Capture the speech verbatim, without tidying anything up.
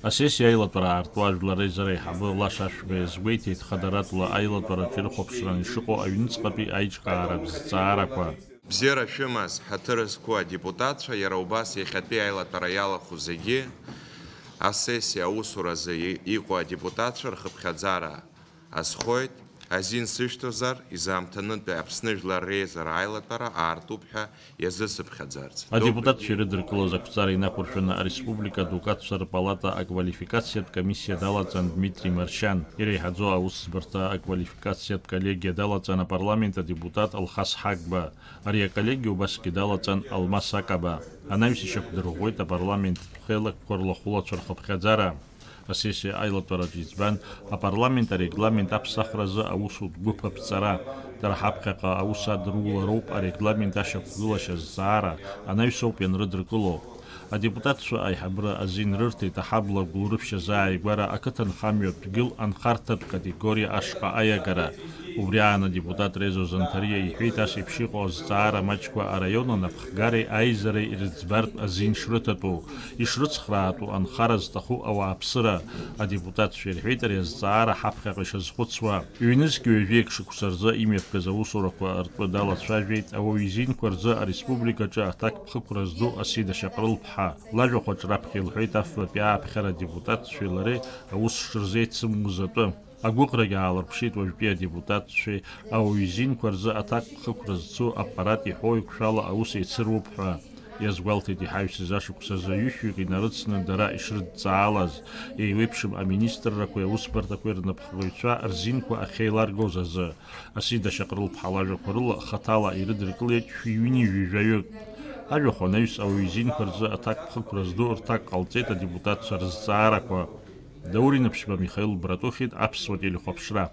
Асессиа аилатәара аартуа ажәлар реизара аиҳабы Лаша Ашәба иазгәеиҭеит хадаратәла аилатәараҿы ирыхәаԥшран ишыҟоу аҩныҵҟатәи аиҿкааратә зҵаарақәа. Бзиара шәымаз, ҳаҭыр зқәу адепутатцәа, иара убас иахьатәи аилатәара иалахәу зегьы, асессиа аусуразы и-, иҟоу адепутатцәа рхыԥхьаӡара азхоит, азин сышәҭозар, изаамҭанытәи Аԥсны Жәлар Реизара аилатәара аартуп ҳәа иазысыԥхьаӡарц. Адепутатцәа ирыдыркылоз ақәҵара инақәыршәаны ареспублика адукатцәа рпалата аквалификациатә комиссиа далаҵан Дмитри Маршьан, иреиҳаӡоу аусӡбарҭа аквалификациатә коллегиа далаҵан апарламент адепутат Алхас Ҳагба, ари аколлегиа убасгьы далаҵан Алмас Акаба. Анаҩс ишьақәдырӷәӷәеит апарламент хеилакқәа рлахәылацәа рхыԥхьаӡара. Асессиа аилатәараҿы иӡбан апарламент арегламент аԥсахразы аусутә гәыԥ аԥҵара. Дара ҳаԥхьаҟа аус адырулароуп арегламент ашьақәгылашьа зҵаара, анаҩсоуп ианрыдыркыло. Адепутатцәа аиҳабыра азин рырҭеит аҳабла гәылрыԥшь азааигәара ақыҭанхамҩатә дгьыл анхарҭатә категориа ашҟа аиагара. Убри аан адепутат Резо Занҭариа иҳәеит ас еиԥш иҟоу азҵаара маҷқәа араион анапхгареи аизареи ирыӡбартә азин шрыҭатәу, ишрыцхраатәу анхара зҭаху ауааԥсыра. Адепутатцәа ирҳәеит ари азҵаара ҳаԥхьаҟа ишазхәыцуа. Ҩнызқь ҩажәеик шықәса рзы имҩаԥгаз аусурақәа ртәы далацәажәеит ауаҩы изинқәа рзы ареспубликаҿы аҭакԥхықәра зду Асида Шьаҟрылԥҳа. Лажәахәаҿ раԥхьа илҳәеит афбатәи ааԥхьара адепутатцәеи лареи аус шырзеицымуз атәы. Агәыӷрагьы аалырԥшит уажәтәи адепутатцәеи ауаҩы изинқәа рзы аҭакԥхықәра зцу аппарат иҳәоу еиқәшәала аус еицыруп ҳәа. Иазгәалҭеит иҳаҩсыз ашықәс азы ҩышәҩык инарыцны дара ишрыдҵаалаз, еиуеиԥшым аминистррақәеи аусбарҭақәеи рнапхгаҩцәа рзинқәа ахьеиларгоз азы. Асида Шьаҟрылԥҳа лажәақәа рыла хаҭала ирыдыркылеит шәи ҩынҩажәи жәаҩык. Ажәахә анаҩс ауаҩы изинқәа рзы аҭакԥхықәра зду рҭак ҟалҵеит адепутатцәа рызҵаарақәа. Даур Инаԥшьба, Михаил Братухин, Аԥсуа телехәаԥшра.